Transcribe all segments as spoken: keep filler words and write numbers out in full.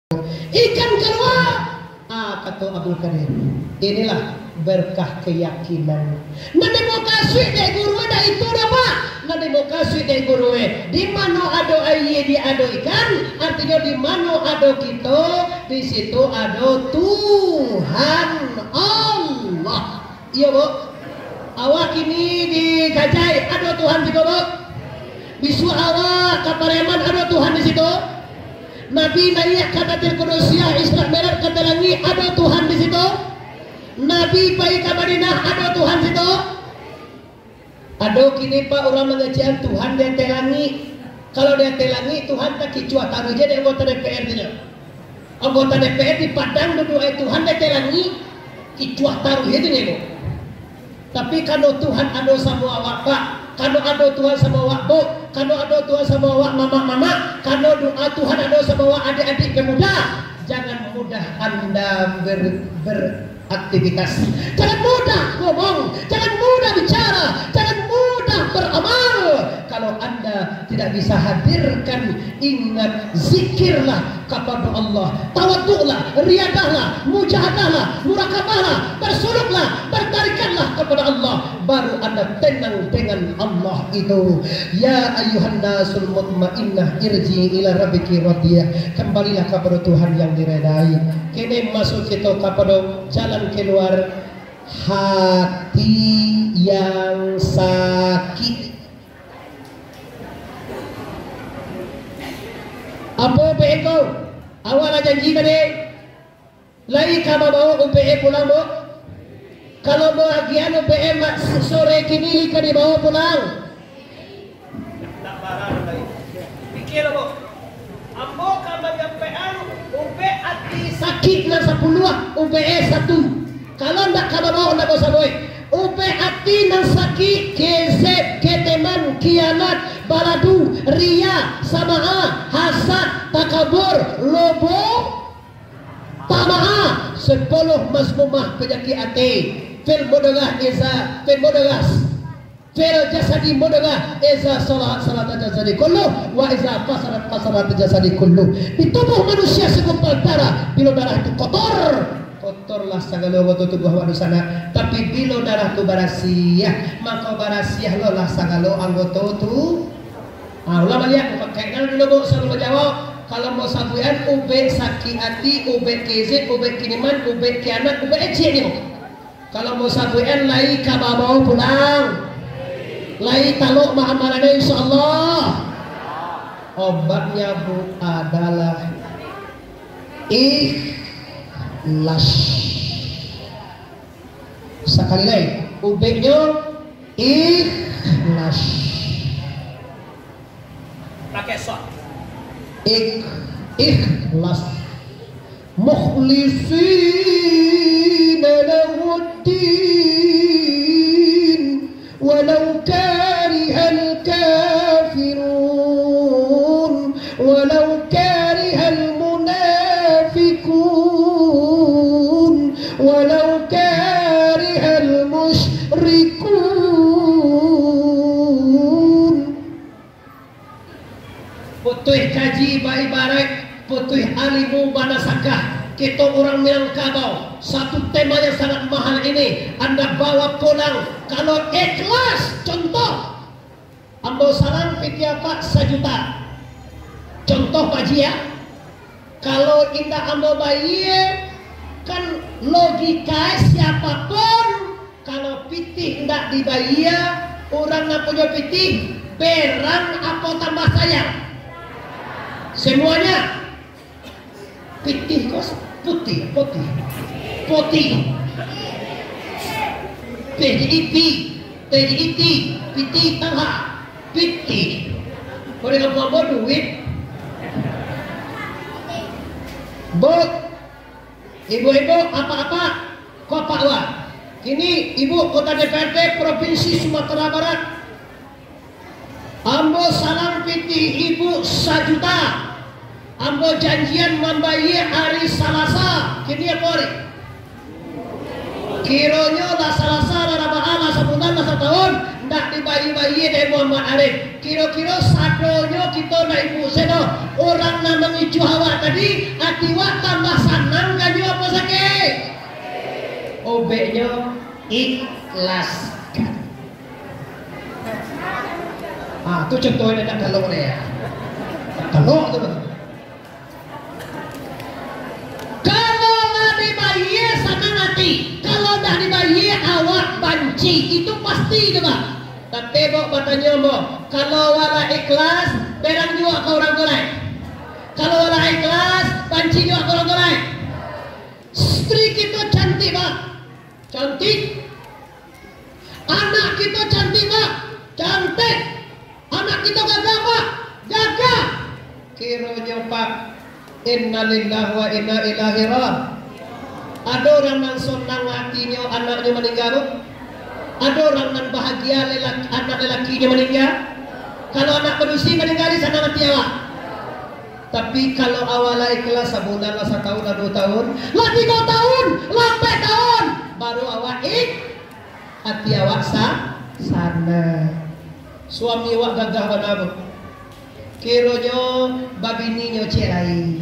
Ikan kalua. Ah, kato Abdul Kadir, inilah berkah keyakinan. Nan dimukasuik dek guru dak itu doh, Pak. Nan dimukasuik dek guru, eh, di mano ado aia, di ado ikan, artinyo di mano ado kito, di situ ado Tuhan Allah. Iyo, Bu? Awak kini di Kajai, ado Tuhan situ, Bu? Bisuak awak ka Pariaman, ado Tuhan di situ? Nabi naiak ka Baitul Qudusiah, Isra Mi'raj ka ateh langik, ado Tuhan di situ? Nabi pai ka Madinah, ado Tuhan situ? Ado kini, Pak, urang mangecek-an Tuhan di ateh langik. Kalau di ateh langik, Tuhan takicuah taruih je dek anggota D P R tu nyo. Anggota D P R di Padang duduak, eh, Tuhan di ateh langik, kicuah taruih je tu nyo. Tapi kano Tuhan ado samo awak, Pak, kano ado Tuhan samo awak, Bu, kano ado Tuhan samo awak, mamak-mamak, kano doa Tuhan ado samo awak, adik-adik pemuda, jangan mudah anda ber-, ber-, aktivitas. Jangan mudah ngomong, jangan mudah bicara, jangan mudah beramal. Kalau anda tidak bisa hadirkan, ingat, zikirlah kapado Allah, tawaduklah, riadahlah, mujahadahlah, murakabahlah, bersuluklah, bertarikatlah kapado Allah, baru anda tenang dengan Allah itu. Ya ayyuhan nasul mutmainnah, irji ila rabbiki radiyah. Kembalilah kapado Tuhan yang diredai. Kini masuak kito kapado jalan keluar hati yang sakik. Apo P K? Awak lah janji tadi. Lai ka babaok upek e pulang, Bu? Kalau bagian upek e mak sore kini lai ka dibaok pulang. Pikia lo, Bu. Ambo ka manyampaian upek ati sakik nan sapuluah, upek e satu. Kalau ndak ka babaok, ndak usah baok. Upek ati nan sakik, kezeb, keteman, kianat, baladu, riya, sama'a, hasad, takabur, lobo, tama'a, sepuluh mazmumah panyakik ati. Fil mudghah iza, fil mudghah, fil jasadi mudghah, iza salahat salahatil jasadi kullu, wa iza fasadat fasadatil jasadi kullu. Di tubuh manusia segumpal darah, bilo darah tu kotor, kotorlah sagalo anggoto tubuh awak tu sanak. Tapi bilo darah tu barasiah, mako barasiah lo lah sagalo anggoto tu. Ah, ulah baliak, pakai nan dulu, Bu, sabalun bajawab. Kalau mau sabuikan, ubek sakik ati, ubek kezeb, ubek kiniman, ubek kianat, ubek ecek ni, Bu. Kalau mau sabuikan, lai ka babaok pulang. Lai talok maamalannya, insya Allah. Obatnya, Bu, adalah ikhlas. Sakali lai, ubeknyo ikhlas. Pakai sot. Ik-, ikhlas. Mukhlisina lahuddin, walau karihal kafirun, walau karihal munafikun, walau karihal musyrikun. Putuih kaji baibarat, putuih alimu banasakah. Kito urang Minangkabau, satu tema yang sangat mahal ini anda bawa pulang. Kalau ikhlas, contoh, ambo salang piti apak sajuta. Contoh, Pak Ji, ya. Kalau indak ambo bayia, kan logika siapapun, kalau pitih indak dibayia, urang nan punyo pitih, berang apo tambah sayang? Semuanya. Pitih ko putih, putih. Putih. P J I P, P J I T, pitih tangah. Pitih. Kau dengan buang duit. Bu, ibu-ibu, apak-apak, ko apak wa. Kini ibu kota D P R D Provinsi Sumatera Barat. Ambo salang pitih ibu sajuta. Ambo janjian mambayia ari Salasa. Kini apo ari? Kironyo lah Salasa, lah Rabaah, lah sabulan, lah satahun, Ndak dibayie-bayie dek Muhammad Arif. Kiro-kiro sadonyo kito ndak ibu se doh. Urang nan mangicuah awak tadi, ati awak tambah sanang ka nyo apo sakik? Obeknyo ikhlaskan. Ah, tu contoh nan ndak galok deh. Ndak galok tu. Kalau lah dibayie, sanang ati. Kalau ndak dibayie, awak banci. Itu pasti tu, Pak. Tapi, Bok, batanyo, Bok, kalau awak lah ikhlas, berang juo ka urang tu lai. Kalau awak lah ikhlas, banci juo ka urang tu lai. Istri kito cantik, Pak. Cantik. Anak kito cantik, Pak. Cantik. Anak kito gagah, Pak. Gagah. Kironyo, Pak, innalillahi wa inna ilaihi ra-, ado urang nan sonang atinyo anaknyo maningga tu? Ado urang nan bahagia lelak-, anak lelakinyo maningga? Kalau anak padusi maningga, sanang ati awak? Tapi kalau awak lah ikhlas, sabulan lah, satahun lah, duo tahun lah, tigo tahun lah, ampek tahun, baru awak ik-, ati awak sa-, sanang. Suami awak gagah bana tu. Kironyo babininyo ciek lai.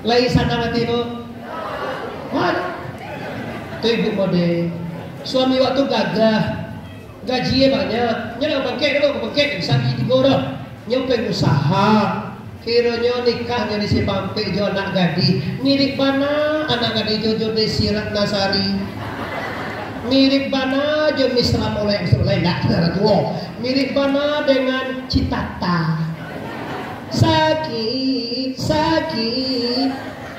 Lai sanang ati tu? Wah. Tu ibu model. Suami awak tu gagah. Gajinyo banyak. Nyo nak bangkek tu, bangkek bisa bini tigo doh. Nyo pengusaha. Kironyo nikahnyo di Simpang Ampek jo anak gadih. Mirip bana anak gadih jo, jo Desi Ratnasari. Mirip bana jo Miss Ramolek, Miss Ramolek ndak, tuo. Mirip bana dengan Citata. Sakit, sakit,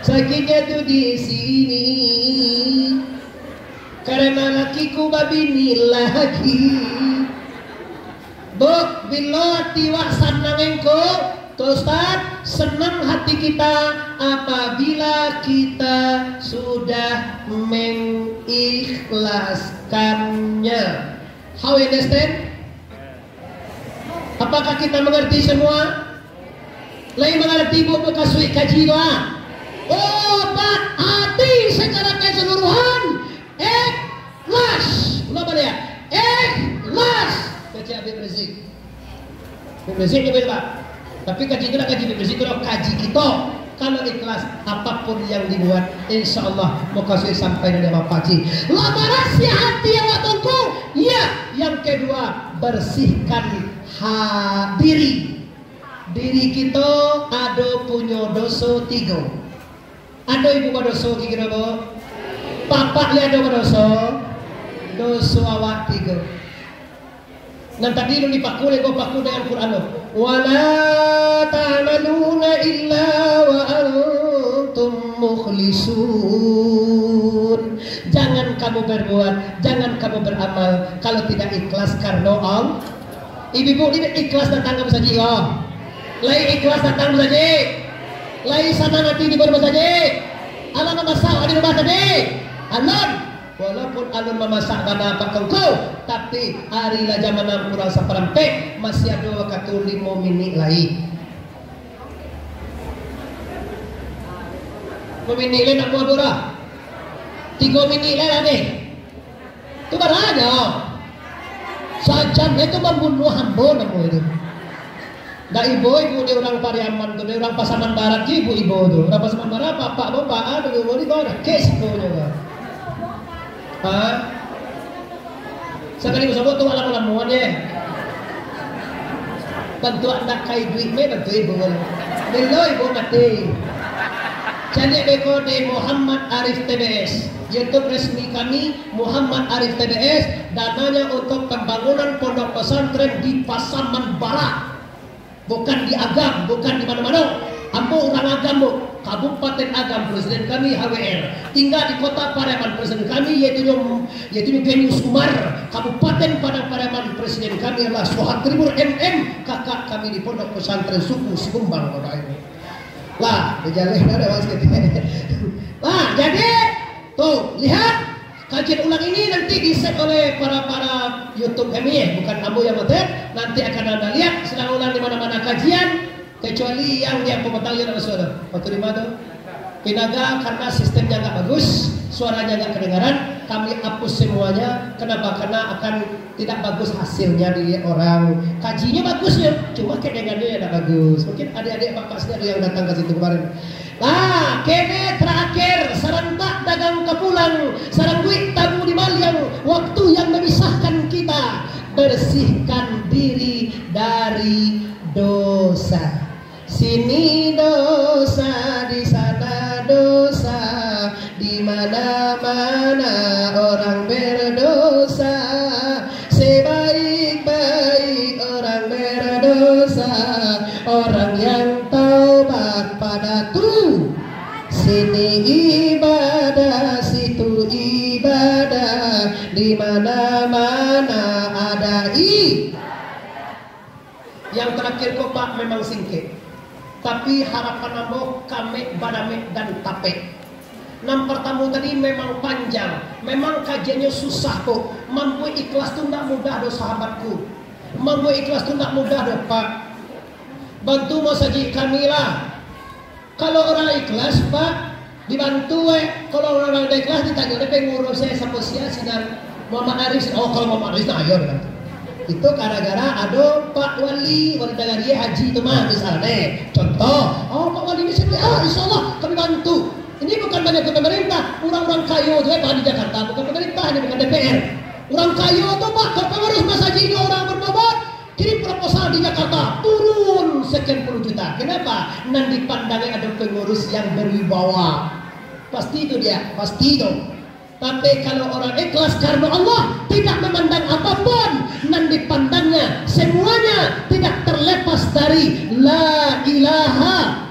sakitnya tu di sini. Karena lakiku babini lagi. Buk, bilo ati wak sanang engko, to Ustaz, senang hati kita apabila kita sudah mengikhlaskannya. How you understand? Apakah kita mengerti semua? Lai mangarati buku kasuik kaji tu, ah? Obat ati secara keseluruhan ikhlas. Ulang baliak. Ikhlas. Kecek Habib Rizik. Habib Rizik je, Pak. Tapi kaji tu lah kaji Habib Rizik tu lah kaji kito. Kalau ikhlas, apapun yang dibuat, insya Allah, mukasuik sampai dari Bapak Haji. Lah barasiah hati awak tu, ya. Yang kedua, bersihkan ha-, diri. Diri kito ado punyo doso tigo. Ado ibu badoso kiro-kiro, Bu? Bapak lai ado badoso? Doso awak tigo. Nan tadi lu dipaku, lego paku dengan Quran tu. "Wala ta'maluna illa wa antum mukhlisun." Jangan kamu berbuat, jangan kamu beramal kalau tidak ikhlas karena Allah. Ibu-ibu, ni ikhlas datang ka musajik ko? Lai ikhlas datang musajik? Lai sanang ati di musajik? Alah mamasak di rumah tadi? Alun. Walaupun alun mamasak bana pakangku, tapi ari lah jam anam kurang saparampek, masih ado wakatu limo minik lai. Limo minik lai nak buah durah. Tigo minik lai lah deh. Tu baranyo. Sajam itu mambunuah ambo namo itu. Ndak ibo, ibu di urang Pariaman tu, di urang Pasaman Barat, ibu-ibu tu. Urang Pasaman Barat, bapak-bapak, ah, dulu ibu di bawah, kes ibu nyo. Ha? Sakali basobok tu, alam-alamuan, ye. Bantuak ndak kai duit, me, bantuak ibu. Bilo ibu mati. Caliak beko di Muhammad Arif T B S. YouTube resmi kami, Muhammad Arif T B S, dananya untuk pembangunan pondok pesantren di Pasaman Barat. Bukan di Agam, bukan di mano-mano. Ambo urang Agam, Bu. Kabupaten Agam, presiden kami H W R. Tingga di Kota Pariaman, presiden kami, yaitu nyo, yaitu nyo Genius Umar. Kabupaten Padang Pariaman, presiden kami adalah Suhan Tribur M M, kakak kami di Pondok Pesantren Suku Sikumbang, Bapak Ibu. Lah, dijaleh dah, dah, Mas, gitu. Lah, jadi, tuh, lihat, kajian ulang ini nanti di-save oleh para, para YouTube kami, ya, bukan ambo yang buat, ya. Nanti akan Anda lihat, sedang ulang di mana-mana kajian, kecuali yang di Ampang Batang, ya, Rasul. Waktu di mana? Pinaga, karena sistemnya nggak bagus, Suaranya nggak kedengaran, kami hapus semuanya. Kenapa? Karena akan tidak bagus hasilnya dilihat orang. Kajinya bagus ya, cuma kedengarannya yang nggak bagus. Mungkin adik-adik bapak sini ada yang datang ke situ kemarin. Nah, kene terakhir, sarantak dagang ka pulang, sarangguik tamu di maliang, waktu yang memisahkan kita, bersihkan diri dari dosa. Sini dosa, di sana dosa, di mana-mana orang berdosa. Sebaik-baik orang berdosa, orang yang taubat pada tu. Sini ibadah, situ ibadah, di mana-mana ada i- Yang terakhir ko, Pak, memang singkek. Tapi harapan ambo kamek badamek dan tapek. Nan pertamo tadi memang panjang, memang kajiannyo susah kok. Mambuek ikhlas tu ndak mudah doh, sahabatku. Mambuek ikhlas tu ndak mudah doh, Pak. Bantu masajik kami lah. Kalau urang ikhlas, Pak, dibantu, eh. Kalau urang ndak ikhlas, ditanyo dek pengurus, eh, siapo sia sinan Muhammad Arif. Oh, kalau Muhammad Arif, nah, ayo, dibantu. Itu gara-gara ado Pak Wali, Wali Nagari, eh, Haji tu mah, misalnya. Contoh, oh, Pak Wali di sini, ah, insya Allah kami bantu. Ini bukan banyak ke pemerintah, urang-urang kayo tu, eh, Pak, di Jakarta, bukan pemerintah, ini bukan D P R. Urang kayo tu, Pak, kalau pengurus masajik ini urang bertobat, kirim proposal di Jakarta, turun sekian puluh juta. Kenapa? Nan dipandangnya ada pengurus yang berwibawa. Pasti itu dia, pasti itu. Tapi kalau orang ikhlas karena Allah, tidak memandang apapun, nan dipandangnya semuanya tidak terlepas dari la ilaha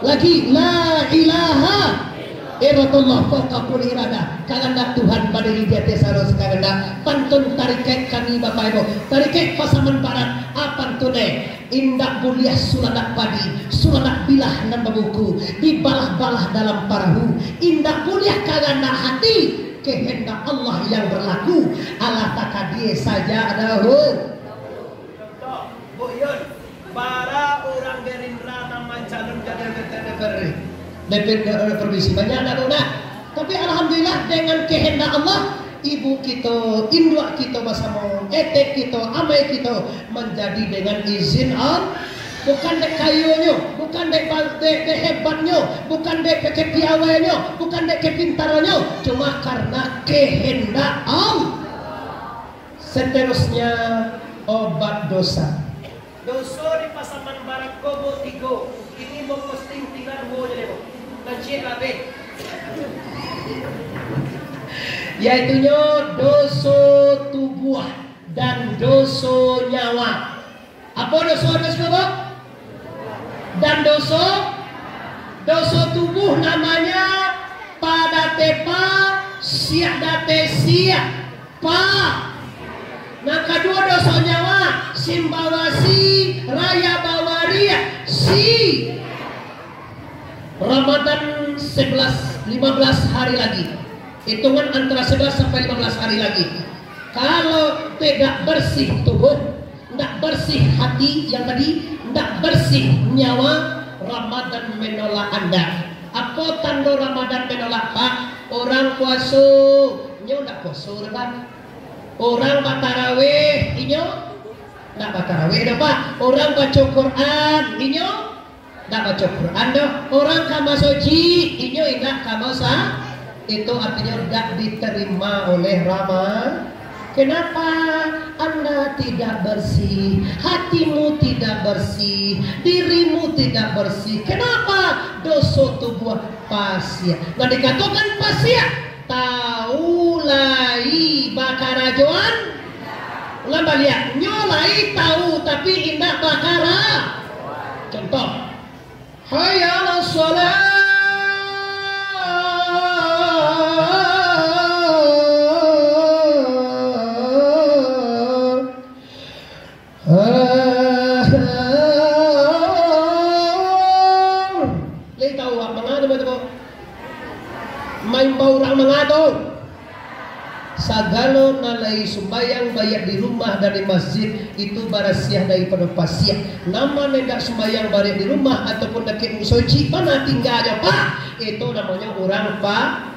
Lagi, la ilaha illallah fauqa kulli iradah. Kahandak Tuhan badiri di ateh sagalo kahandak. Pantun tarikek kami, Bapak Ibu. Tarikek Pasaman Barat, a pantun e. Indak buliah suladak padi, suladak bilah nan babuku, dibalah-balah dalam parahu. Indak buliah kahandak hati, kehendak Allah yang berlaku. Alah takadie saja dahulu. Contoh, Buk Yun, bara urang Gerindra nan mancalon jadi anggota D P R, D P R, eh, provinsi, banyak ndak, Buk, ndak? Tapi alhamdulillah, dengan kehendak Allah, ibu kito, induak kito basamo, etek kito, amai kito, manjadi dengan izin Allah. Bukan dek kayonyo, bukan dek ba-, dek, dek hebatnyo, bukan dek kepiawaynyo, bukan dek kepintarannyo, cuma karena kehendak Allah. Seterusnya, obat dosa. Doso di Pasaman Barat ko, Buk, tigo. Kini Buk posting tingga duo je, Buk. Nan ciek abih. Yaitunyo doso tubuah dan doso nyawa. Apo doso-doso, Buk? Dan doso, doso tubuh namanya pa date pa, siak date siak, pa. Nan kaduo doso nyawa, sin bawa si, ra ya bawa riak, si. Ramadan sebelas, lima belas hari lagi. Hitungan antara sebelas sampai lima belas hari lagi. Kalau tidak bersih tubuh, ndak bersih hati yang tadi, ndak bersih nyawa, Ramadan menolak Anda. Apo tando Ramadan menolak, Pak? Orang puaso, inyo ndak puaso doh, Pak. Orang batarawih, inyo ndak batarawih doh, Pak. Orang baco Quran, inyo ndak baco Quran doh. Orang ka masojik, inyo indak ka masa-, itu artinyo ndak diterima oleh Rama. Kenapa Anda tidak bersih? Hatimu tidak bersih, dirimu tidak bersih. Kenapa? Doso tubuah pasiak. Nah, dikatakan pasiak, tahu lai bakarajoan. Ulang baliak, nyo lai tahu tapi indak bakara. Contoh, Hayya 'alas shalah. Lai tahu awak manga tu, batua? Maimbau urang manga tu. Sagalo nan lai sumbayang, baiak di rumah dan di masjid, itu barasiah daripado pasiak. Nan ma nan indak sumbayang, baiak di rumah ataupun dakek musojik, ma nan tingganyo, Pak? Itu namonyo urang pa-,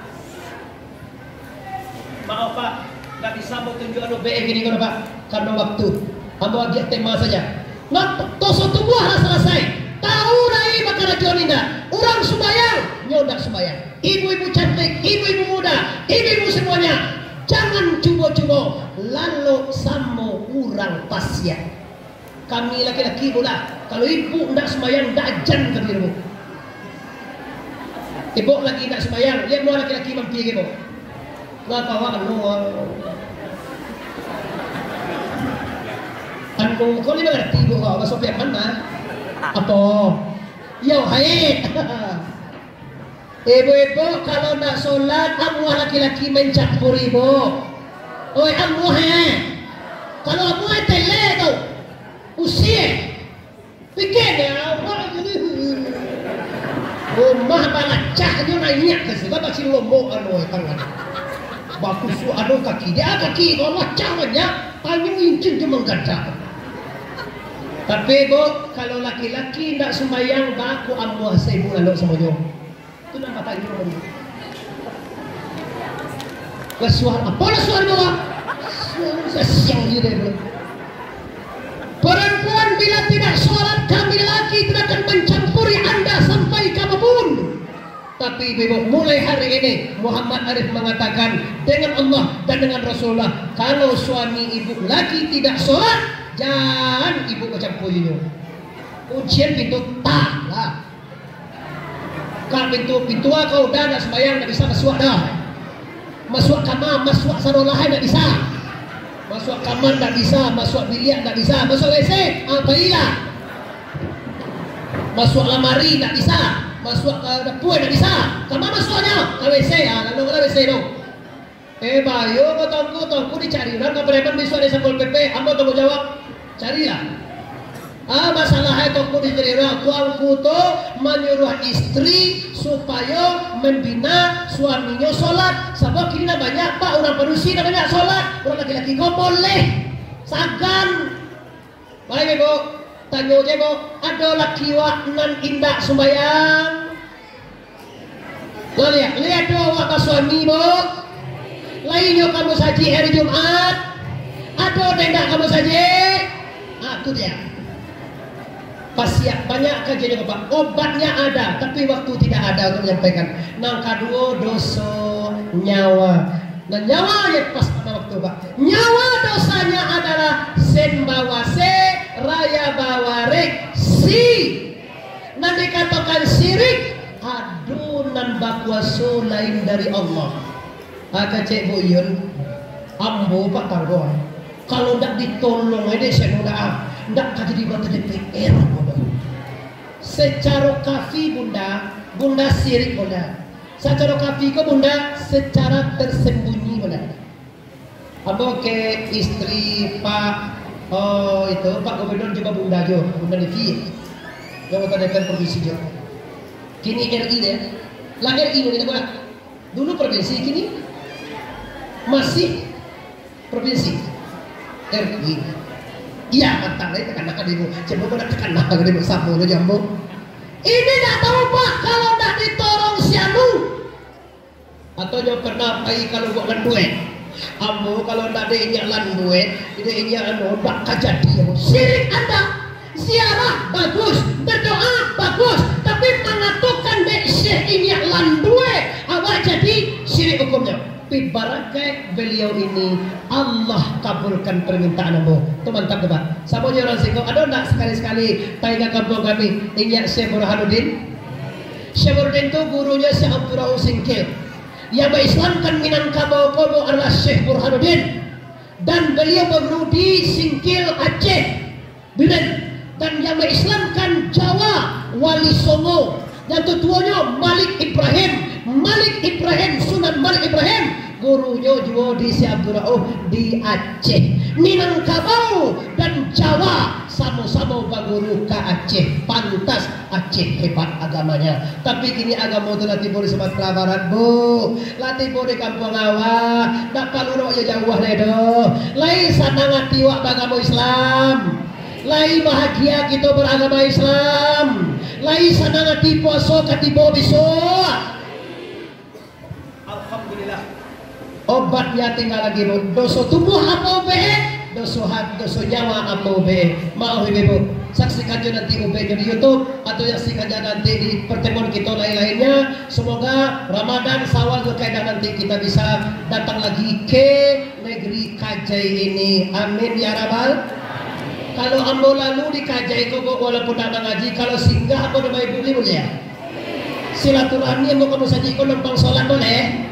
Maaf, Pak, ndak bisa ambo tunjuak anu B M ini ko, Pak, karano waktu. Ambo agiah tema saja. Nah, toso tubuah lah salasai. Tahu lai bakarajo ni ndak? Urang sumbayang, nyo ndak sumbayang. Ibu-ibu cantik, ibu-ibu muda, ibu-ibu semuanya, jangan cubo-cubo lalok samo urang pasiak. Kami laki-laki, Bu, lah. Kalau ibu ndak sumbayang, ndak ajan kami, Bu. Ibu lagi ndak sumbayang, liek mua laki-laki mampia, Bu. Lah kawan, anu, anu, kau ni mangarati, Bu, kau, baso piaman, nah. Apo? Yo, hai. Ibu-ibu, kalau ndak solat, amuah laki-laki mancampuri, Bu. Oi, amuah, eh. Kalau amuah, eh, tele tu. Usia. Pikir dia, awak tu ni. Rumah balacah nyo naiak ka situ, basi lombok anu, eh, tangan. Bakusuk anu kaki. Dia kaki, kalau lacah banyak, tanyo incin tu manggadak. Tapi, Bu, kalau laki-laki ndak sumbayang, baku amuah saibu lalok samonyo. Tu nan batanyo tadi. Lah suara, apo lah suara bawah? Suara siang je deh, bro. Perempuan bila tidak sholat, kami laki tidak akan mencampuri anda sampai kapanpun. Tapi ibu-ibu, mulai hari ini Muhammad Arif mengatakan, dengan Allah dan dengan Rasulullah, kalau suami ibu lagi tidak sholat, jangan ibu bacampur inyo. Kuncian pintu, tak lah. Kak, pintu, pintu ah, kau dah nak sembahyang, tak bisa masuk dah. Masuk kamar, masuk sadolah ndak bisa. Masuk kamar ndak bisa, masuk biliak ndak bisa, masuk W C, ah, pailah. Masuk lamari ndak bisa, masuk ka dapur ndak bisa. Kama masuknyo? Ka W C, ah, lalu ka W C tu. Eh, bayo ko tuangku, tuangku dicari urang ka preman bisuak di Satpol P P, ambo tangguang jawab. Carilah. Ah, masalah e tuangku dicari urang, tuangku tu manyuruah istri supayo mambina suaminyo solat. Sabab kini lah banyak, Pak, urang padusi lah banyak solat. Urang laki-laki ko moleh, sagan. Baik, Ibu, tanyo je, Bu, ado laki wak nan indak sumbayang? Lah, liek, liek ado awak basuami, Bu? Lai nyo ka musajik hari Jumat? Ado dek indak ka musajik? Ah, tu dia. Pasiak, banyak kajiannyo, Pak. Obatnya ada, tapi waktu tidak ada untuk menyampaikan. Nan kaduo, doso nyawa. Nah, nyawa yang pas pada waktu, Pak. Nyawa dosanya adalah sen bawa se, raya bawa rek, si. Nan dikatakan sirik, ado nan bakuaso lain dari Allah. Ah, kecek Bu Yun, ambo Pak Tangguang, kalau ndak ditolong ede saya ndak, ndak ka jadi anggota D P R, ambo. Secaro kafi Bunda, Bunda sirik Bunda. Sacaro kafi ko Bunda, secara tersembunyi Bunda. Ambo ke istri Pak, oh, itu, Pak Gubernur jo Bunda jo, Bunda Devi. Anggota D P R provinsi jo. Kini R I deh. Lah R I ni, Bunda. Dulu provinsi, kini masih provinsi. R I. Iya, mantap lah, takana ka demo. Cubo ko ndak takana ka demo, samo lo jambo. Ini ndak tahu, Pak, kalau ndak ditorong si anu. Atau nyo pernah pai kalau buat landuek. Ambo kalau ndak ada inyak landuek, tidak inyak anu, ndak ka jadi, ambo. Sirik anda. Ziarah bagus, berdoa bagus, tapi mangatokan dek Syekh inyak landuek, awak jadi sirik hukumnyo. Tapi barakaik beliau ini, Allah kabulkan permintaan ambo. Tu mantap tu, Pak. Samo jo urang siko, ado ndak sekali-sekali pai ka kampuang kami, inyak Syekh Burhanuddin? Syekh Burhanuddin tu gurunyo Syekh Abdurrauf Singkil. Yang baislamkan Minangkabau ko adalah Syekh Burhanuddin. Dan beliau baguru di Singkil, Aceh. Biren, dan yang maislamkan Jawa, Wali Songo, yang tutuonyo Malik Ibrahim, Malik Ibrahim, Sunan Malik Ibrahim, gurunyo juo di Syekh Abdul Rauf di Aceh. Minangkabau dan Jawa samo-samo baguru ka Aceh, pantas Aceh hebat agamanya. Tapi kini agamo tu lah tibo di Sumatera Barat, Bu. Lah tibo di kampuang awak, ndak paralu awak jauah lai doh. Lai sanang ati awak baagamo Islam. Lai bahagia kito baragama Islam. Lai sanang ati puaso ka tibo bisuak. Alhamdulillah. Obatnya tinggal lagi, Bu. Doso tubuah apo ubek? Doso hat-, doso nyawa apo ubek? Maoh, Ibu. Saksikan jo nanti ubeknyo di YouTube, atau saksikan jo nanti di pertemuan kita lain-lainnya. Semoga Ramadan, Syawal, Zulkaidah nanti kita bisa datang lagi ke negeri Kajai ini. Amin ya rabbal. Kalau ambo lalu di Kajai ko, Bu, walaupun dak mangaji, kalau singgah ambo dek Ibu, boleh, boleh ya? Silaturahmi ambo ka musajik ko, numpang solat, boleh?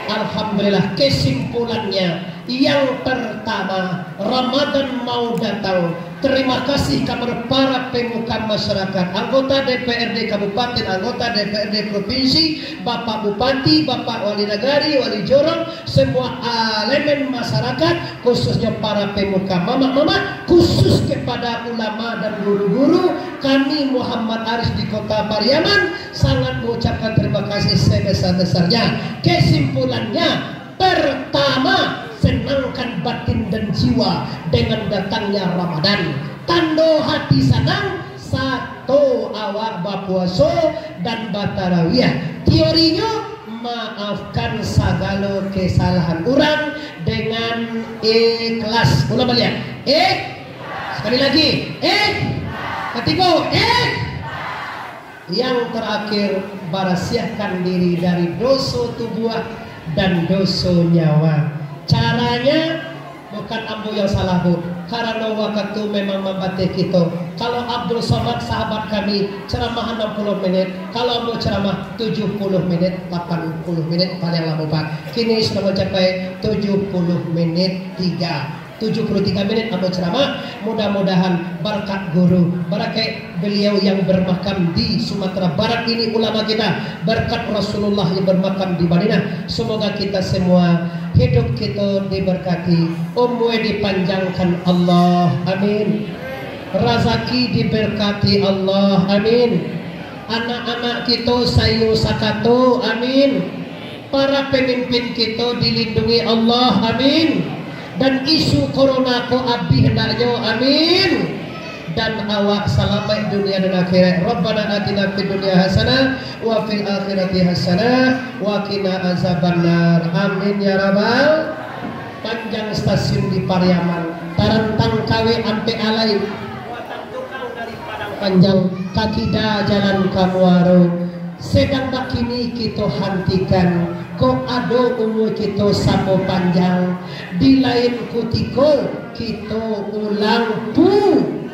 Alhamdulillah. Kesimpulannya, yang pertama, Ramadan mau datang. Terima kasih kepada para pemuka masyarakat, anggota D P R D kabupaten, anggota D P R D provinsi, Bapak Bupati, Bapak Wali Nagari, Wali Jorong, semua elemen masyarakat, khususnya para pemuka, mamak-mamak, khusus kepada ulama dan guru-guru, kami Muhammad Aris di Kota Pariaman sangat mengucapkan terima kasih sebesar-besarnya. Kesimpulannya, pertama, senangkan batin dan jiwa dengan datangnya Ramadan. Tando hati sanang, sato awak bapuaso dan batarawiah. Teorinyo, maafkan sagalo kesalahan urang dengan ikhlas. Ulang baliak. Ik-, sekali lagi. Ik-, katigo. Ik-, yang terakhir, barasiahkan diri dari doso tubuah dan doso nyawa. Caranya, bukan ambo yang salah, Bu, karano wakatu memang mambateh kito. Kalau Abdul Somad, sahabat kami, ceramah enam puluh menit, kalau ambo ceramah tujuh puluh menit, lapan puluh menit paling lamo, Pak. Kini sudah mencapai tujuh puluh menit tiga. Tujuh puluh tiga menit ambo ceramah. Mudah-mudahan barakat guru, barakat beliau yang bermakam di Sumatera Barat ini, ulama kita, barakat Rasulullah yang bermakam di Madinah, semoga kita semua hidup kita diberkati, umur dipanjangkan Allah, amin. Razaki diberkati Allah, amin. Anak-anak kita saiyo sakato, amin. Para pemimpin kito dilindungi Allah, amin. Dan isu corona ko abih andaknyo, amin. Dan awak salamaik dunia dan akhirat. Rabbana atina fid dunya hasanah, wa fil akhirati hasanah, wa qina azabannar. Amin ya rabbal. Panjang stasiun di Pariaman, tarantang kawek ampek alai. Panjang, ka kida jalan ka muaro. Sedang bakini kito hantikan, kok ado umua kito samo panjang, di lain kutiko kito ulang pu-,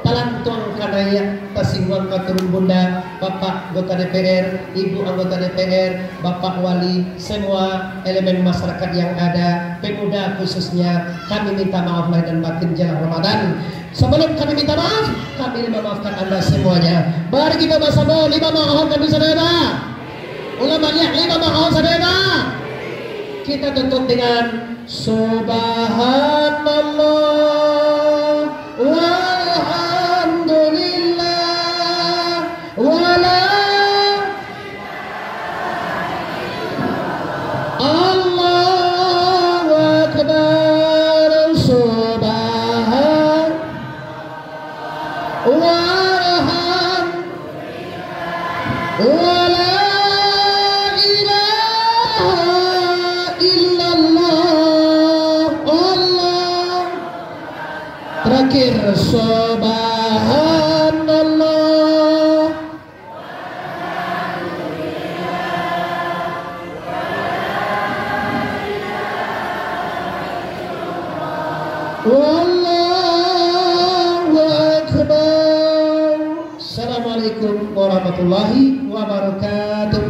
talantuang ka naiak, tasingguang ka turun, Bunda, Bapak anggota D P R, Ibu anggota D P R, Bapak Wali, semua elemen masyarakat yang ada, pemuda khususnya, kami minta maaf lahir dan batin jelang Ramadan. Sebelum kami minta maaf, kami memaafkan Anda semuanya. Mari kita bersama lima maaf kami sadaya. Ulang baliak, lima maaf sadaya. Kita tutup dengan Subhanallah, walhamdulillah, wala Allahu Akbar, subhan-, walham-, wala ilaha illallah, Allah. Terakhir, subhanallah. Wallahu Akbar. Assalamualaikum warahmatullahi wabarakatuh.